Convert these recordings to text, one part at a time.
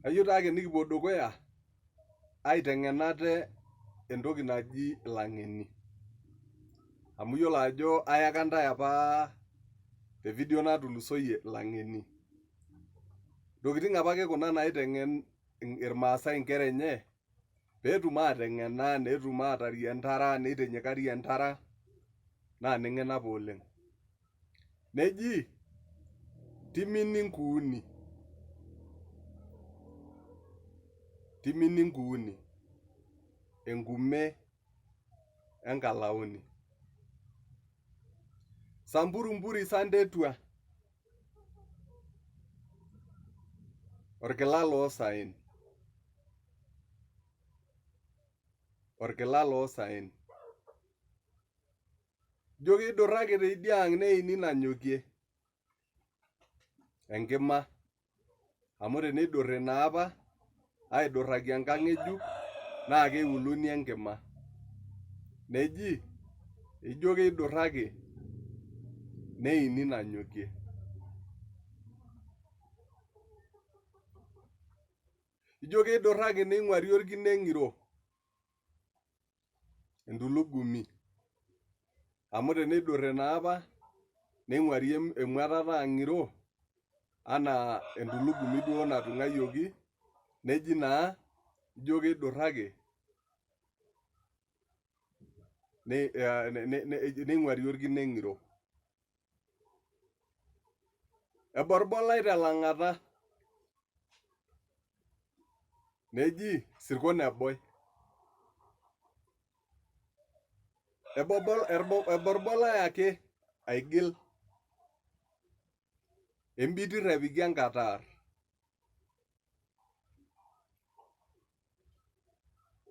Kayieu taake nikipuo dukuya aiteng'en ate entoki naji ilang'eni. Amu iyiolo ajo ayaka ntae apa te video natulusoyie ilang'eni. Ntokitin apake kuna naiteng'en irmaasai inkera enye peetum ateng'ena netum atarie entara neitinyikari entara naa neng'ena apa oleng. Neji timini nkuuni, timini nkuuni enkume enkalaoni. Samburumburi santetua orkila loo saen, orkila loo saen. Ijo keidurraki teidia ang neini nanyokie enkima amu teneidurri naa apa aidurraki enkang ng'ejuk naa keiuluni enkima. Neji ijo keidurraki neini nanyokie. Ijo keidurraki neing'uari orkine ng'iro. Entulugumi amu teneidurri naa apa neing'uari emuatata aa ng'iro anaa entulugumi duo natung'uayioki neji naa ijo keidurraki neing'uari orkine ng'iro. Eborbolai telang'ata neji sirkon eboi. Eborbolai ake aigil embitir epiki enkataar.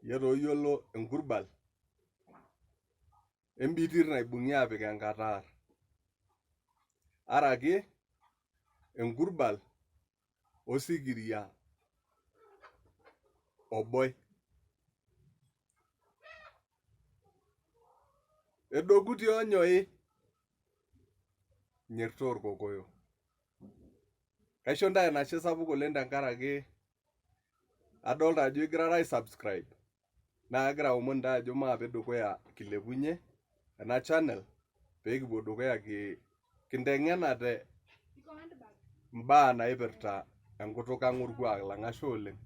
Iyie taa oyiolo enkurbal embitir naibung'i aapik enkataar. Araki enkurbal osikiria oboi. Edokuti onyoi nyirtoo irkokoyo. Kaisho ntae enashe sapuk oleng tenkaraki adolta ajo igirara ai subscribe naa kagira aomon intae ajo maape dukuya kilepunye ena channel pee kipuo dukuya kinteng'enate imbaa naipirta enkutuk ang orkuak lang. Ashe oleng.